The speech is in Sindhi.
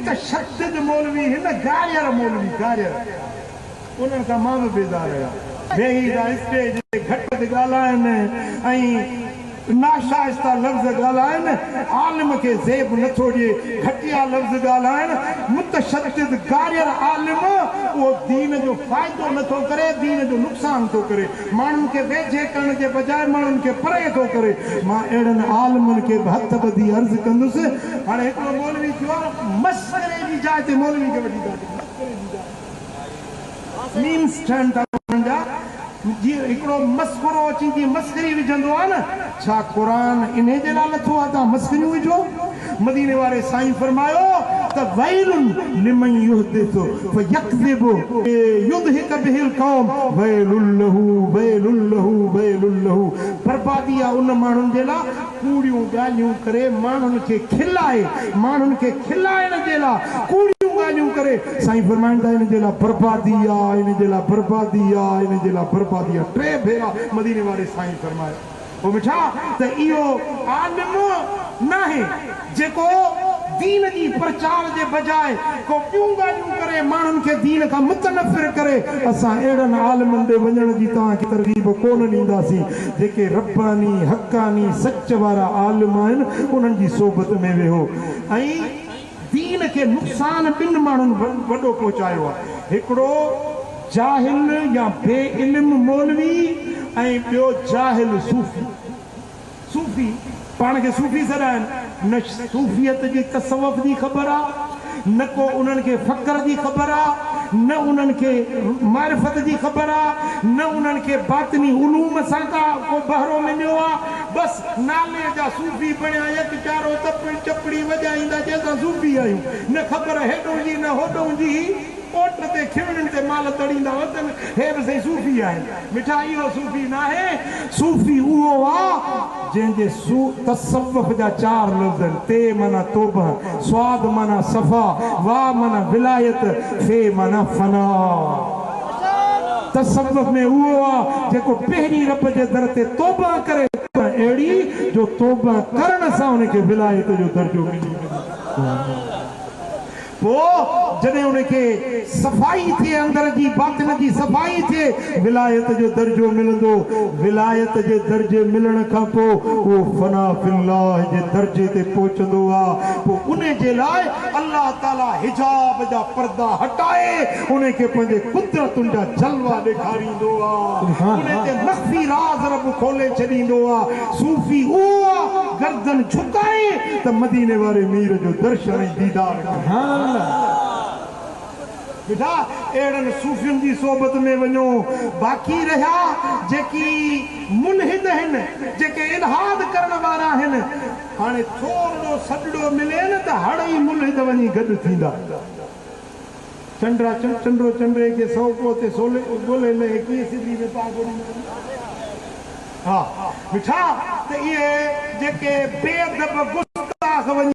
متشدد مولوي هن گارير مولوي گارير انهن کان مان به بيزار آهيان. ويهي ٿا اسٽيج تي گهٽ وڌ ڳالهائن ۽ ناشائسته لفظ ڳالهائن، عالم کي زيب نٿو ڏئي، گهٽيا لفظ ڳالهائڻ، متشدد گارير عالم اهو دين جو فائدو نٿو ڪري، دين جو نقصان ٿو ڪري، ماڻهن کي ويجهي ڪرڻ جي بجاء ماڻهن کي پري ٿو ڪري. مان اهڙن عالمن کي به هٿ ٻڌي عرض ڪندس، هاڻي هڪڙو مولوي ٿيو آهي، مسخري جي جاء تي مولوي کي وٺي ٿا اچن، مسخري جي جاء تي ميمز ٺهن ٿا انهن جا، جيئن هڪڙو مسخرو اچي جيئن مسخري وجهندو آهي نه، ڇا قرآن انهي جي لاء لٿو آهي توهان مسخريون وجهو؟ مديني واري سائين فرمايو ته ويل لمن يحدث فيڪذب ليضحڪ به القوم ويل له ويل له ويل له بربادي آهي ان ماڻهن جي لاء ڪوڙيون ڳالهيون ڪري ماڻهن کي کلائي ماڻهن کي کلائڻ جي لاء ڪوڙيون ڳالهيون ڪري سائين فرمائن ٿا ان جي لاء بربادي آ ان جي لاء بربادي آ ان جي لاء بربادي آ ٽي ڀيرا مديني واري سائين فرمايو. او مٺا ته اهو عالم ناهي جيڪو دين جي پرچار جي بجاء ڪو ٻيون ڳالهيون ڪري ماڻهن کي دين کان متنفر ڪري. اسان اهڙن عالمن ڏي وڃڻ جي توهان کي ترغيب ڪونه ڏينداسين. جيڪي رباني، حقاني، سچ وارا عالم آهن انهن جي صحبت ۾ ويهو ۽ دين کي نقصان ٻن ماڻهن وڏو پهچايو آهي، هڪڙو جاهل يا بي علم مولوي ۽ ٻيو جاهل صوفي. صوفي پاڻ کي صوفي سڏائن، نه صوفيت جي تصوف جي خبر آ، نه ڪو انهن کي فقر جي خبر آ، نه انهن کي معرفت جي خبر آ، نه انهن کي باطني علوم سان ڪا ڪو بهرو مليو آ، بس نالي جا صوفي بڻيا يڪ چارو تپڙ چپڙي وڄائيندا چي اسان صوفي آهيون، نه خبر هيڏهون جي نه هوڏهون جي، هي اوٽ تي کيوڻين تي مال تڙيندا وتن، هي به سائين صوفي آهن. مٺا اهو صوفي ناهي، صوفي اهو آ جنهن جي تصوف جا چار لفظ آهن، تي معنيٰ توبه، صاد معنيٰ صفا، وا معنيٰ ولايت، في معنيٰ فنا. تصوف ۾ اهو آ جيڪو پهرين رب جي در تي توبه ڪري، توبه اهڙي جو توبه ڪرڻ سان ان کي ولايت جو درجو ملي وڃي. پوء جڏهن ان کي صفائي ٿئي اندر جي باطن جي صفائي ٿئي ولايت جو درجو ملندو، ولايت جي درجي ملڻ کان پوء اهو فنا في الله جي درجي تي پهچندو آ، پوء ان جي لاء الله تعالي حجاب جا پردا هٽائي ان کي پنهنجي قدرتن جا جلوا ڏيکاريندو آ، ان تي مخفي راز رب کولي ڇڏيندو آ، صوفي اهو آ گردن جهڪائي ته مديني واري مير جو درشن ۽ ديدار ڪري. مٺا اهڙن صوفين جي صحبت ۾ وڃو. باقي رهيا جيڪي ملحد هن، جيڪي الحاد ڪرڻ وارا هن، هاڻي ٿورڙو سڏڙو ملين ته هڙ ئي ملحد وڃي گڏ ٿيندا. چنڊا چنڊو چنڊي کي سئو ڪوهه تي سولي ڳولي لهي ڪيئن سڌي ۾ پاڳو ڏيندو. ها مٺا ته اهي جيڪي بي ادب گستاخ وڃي.